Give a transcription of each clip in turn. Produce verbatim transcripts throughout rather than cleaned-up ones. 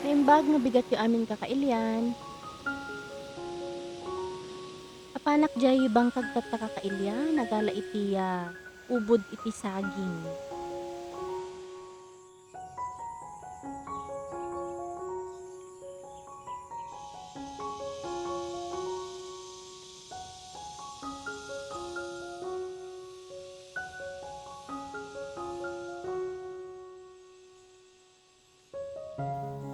Naimbag nga bigatyo amin, kakailian. Apanak jay bangkag tatta, kakailian, agala iti, ah, ubod iti saging.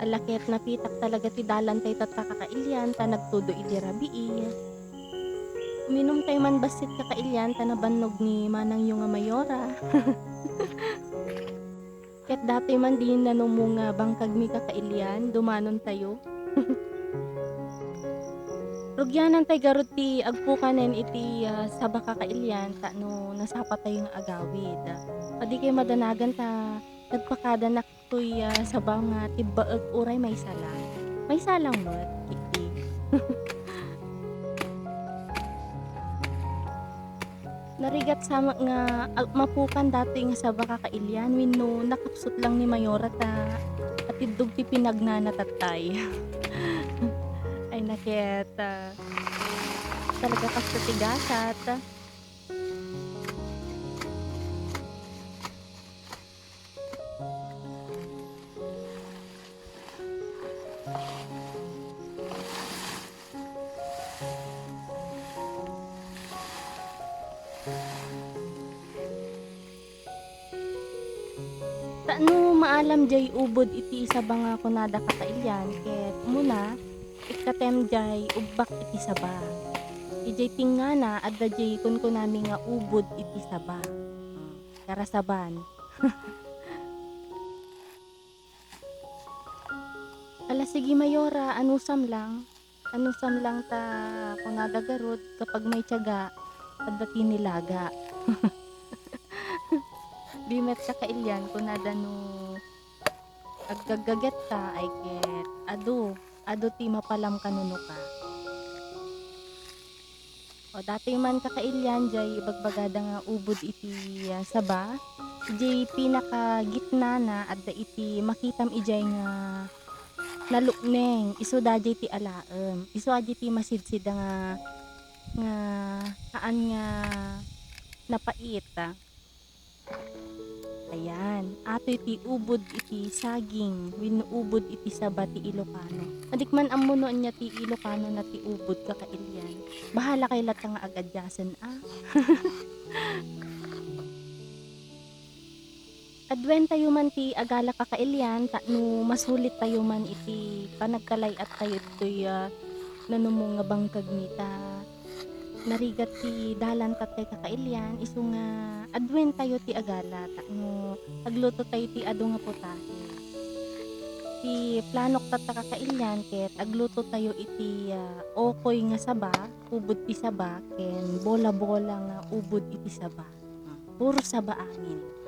Ala ket napitak talaga ti dalantay tatta, kakailian, ta nagtudo idi rabii. Uminumtay man bassit, kakailian, ta nabannog ni manangyo nga Mayora. Ket datoy man di nanumo nga bangkagmi, kakailian, dumanontayo. Rugianantay garud ti agpukanen iti, ah, saba, kakailian, ta no nasapatayo nga agawid. Adikay madanagan ta nagpakadanak toy, ah, saba nga tibbaek uray maysa lang. Maysa lang met, iti. Narigat sa nga, ah, mapukan datoy nga saba, kakailian, wenno nakapsut lang ni Mayora ta atiddog ti pinagnana tattay. Ay, naket, ah, talaga kasta ti gasat. Ta no maalam jay ubod iti saba nga kunada, kakailian, ket umuna, ikkatem jay ubbak iti saba. Idiay tingngana, adda jay kunkunami nga ubod iti saba. Karasaban. Ala, sige, Mayora, anusam lang. Anusam lang ta kunada garud, kapag may tiyaga, adda ti nilaga. Di met, kakailian, kunada no aggaggagetta, ay ket adu, adu ti mapalam kanunoka. O, datoy man, kakailian, jay ibagbagada nga ubod iti, ah, saba. Jay pinakagitnana, adda iti makitam idiay nga nalukneng, isu daydiay ti alaem. Isu daydiay ti masidsid nga, nga haan nga napait. Ayan, atoy ti ubod iti saging wenno ubod iti saba ti Ilocano. Adik man ammo no ania ti Ilocano na ti ubod, kakailian. Bahala kay latta nga agadiasen, a. Aduentayo man ti agala, kakailian, ta no masulittayo man iti panagkalay-attayo ditoy, ah, nanumo nga bangkagmi ta narigat ti dalan tattay, kakailian, isu nga aduentayo ti agala ta no aglutotayo ti adu nga putahe. Ti planok tatta, kakailian, ket aglutotayo iti, ah, okoy nga saba, ubod ti saba, ken bola-bola nga ubod iti saba. Puro saba amin.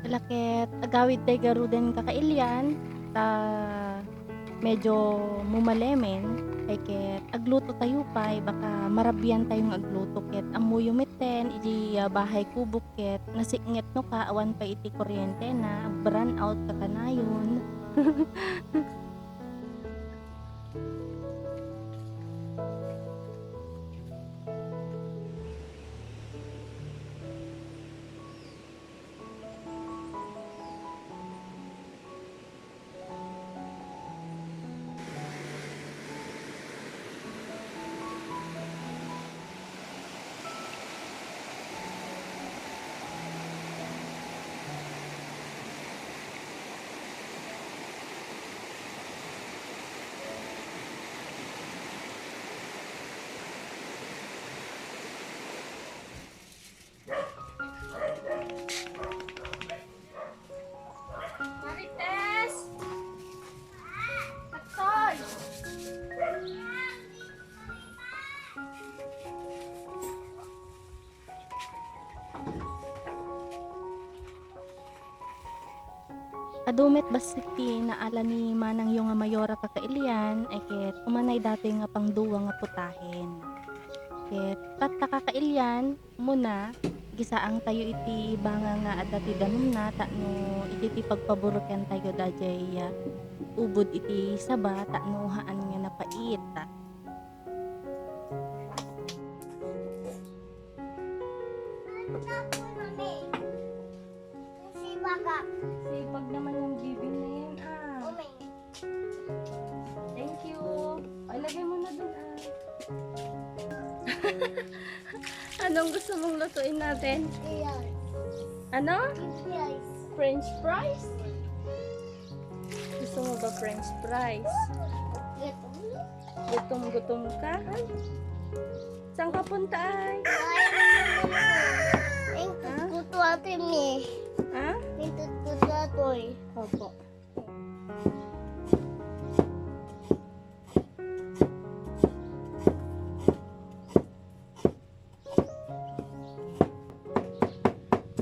Ala ket, agawidtayo garuden, kakailian, ta medyo mumalemen, ay ket aglutotayo pay, baka marabiantayo nga agluto, ket ammoyo metten, idiay, ah, bahay kubok ket nasikngetnoka, awan pay iti kuryentena, brownout kakanayon. Adu met bassit ti naala ni manangyo nga Mayora kakailian, ay ket umanay datoy nga pangdua nga putahen. Ket pat ta kakailian, umuna, gisaangtayo iti banga nga adda ti danumna tapno iti ti pagpaburukantayo daydiay, ah, ubod iti saba tapno haan nga napait. Sipag naman yung baby na yan, ah. Thank you. Ay, lagay mo na dun, ah. Anong gusto mong lutuin natin? Ayan. Ano? French fries. French fries? Gusto mo ba French fries? Ito. Gutom-gutom ka? Saan ka punta, ay? Ay, Ha? Kutuato mi. Ha? Kutuato eh. Opo.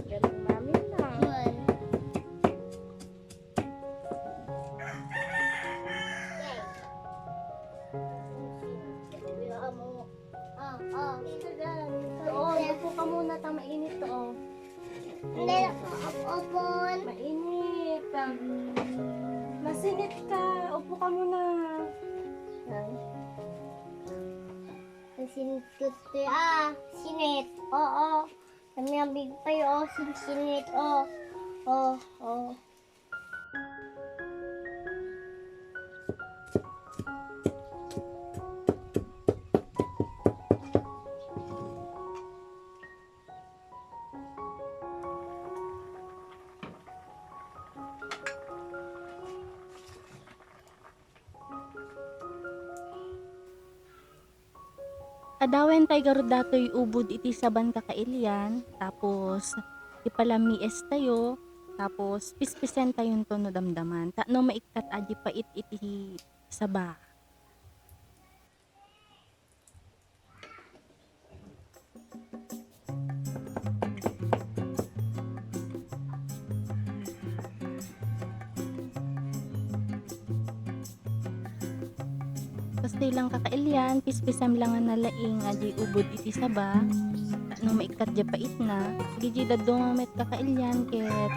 Galing namin na. Well. Ah, ah. Doon, upo ka muna, ta mainit to, oh. Hindi ako upon. Mainit. Masinit ka. Upo ka muna. Masinit ko to, ah. Sinit. Oo. Kami ang big pie, oh. Sinsinit, oh. Oh, oh. Adawentayo garud datoy ubod iti saban kakailian, tapos ipalamiestayo, tapos pispisentayonto no damdaman, tapno maikkat a di pait iti saba. Kastoy lang kakailian, pispisem lang nga nalaing a di ubod iti saba, tapno maikkat di paitna. Idiay dadduma met kakailian ket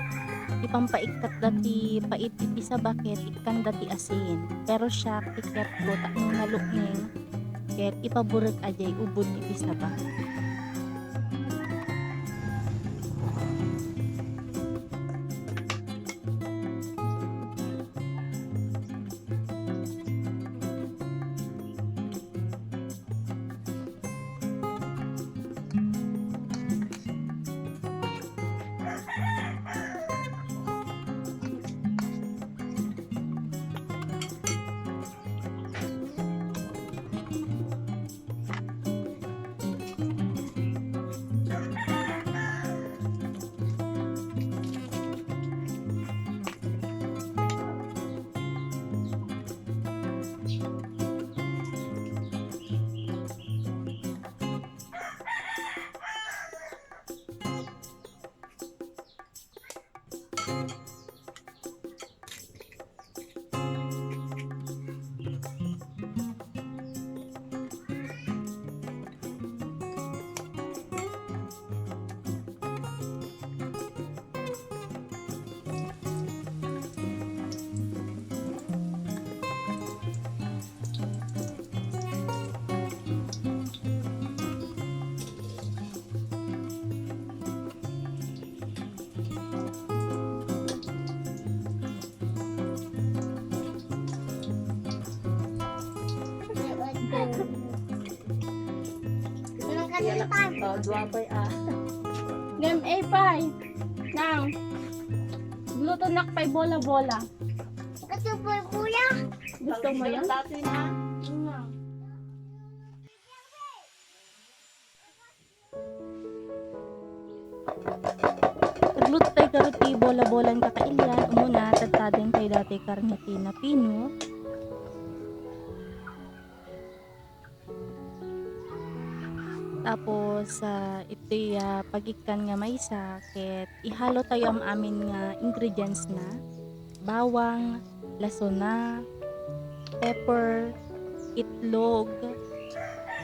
ipampaikkat da ti pait iti saba ket ikkanda ti asin. Pero siak ti ketko tapno nalukneng ket ipaburek a diay ubod iti saba. Oh, dua pay, ah. Game A pay. Nang. Luto nak pay bola-bola. Gusto mo, kuya? Gusto mo yun? Dati na. Nagluto tayo garud ti bola-bolan kakailian. Umuna, tadtadentayo datoy karne ti napino. Tapos, ah, itoy, ah, pagikkan nga maysa, ket ihalo tayo am-amin nga ingredients na. bawang, lasona, pepper, itlog,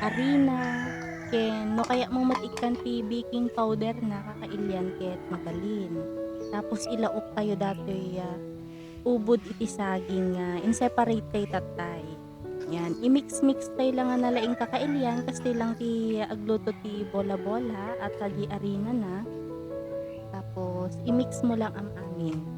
arina, ken no kayatmo met ikkan ti baking powder na, kakailian ket mabalin. Tapos ilaoktayo datoy, ah, ubod iti saging nga in-separate tayo tattay. Yan, i-mix-mix tayo lang nga nalaing kakailian, kastoy lang ti agluto ti bola-bola at agi arina na. Tapos, i-mix mo lang am-amin.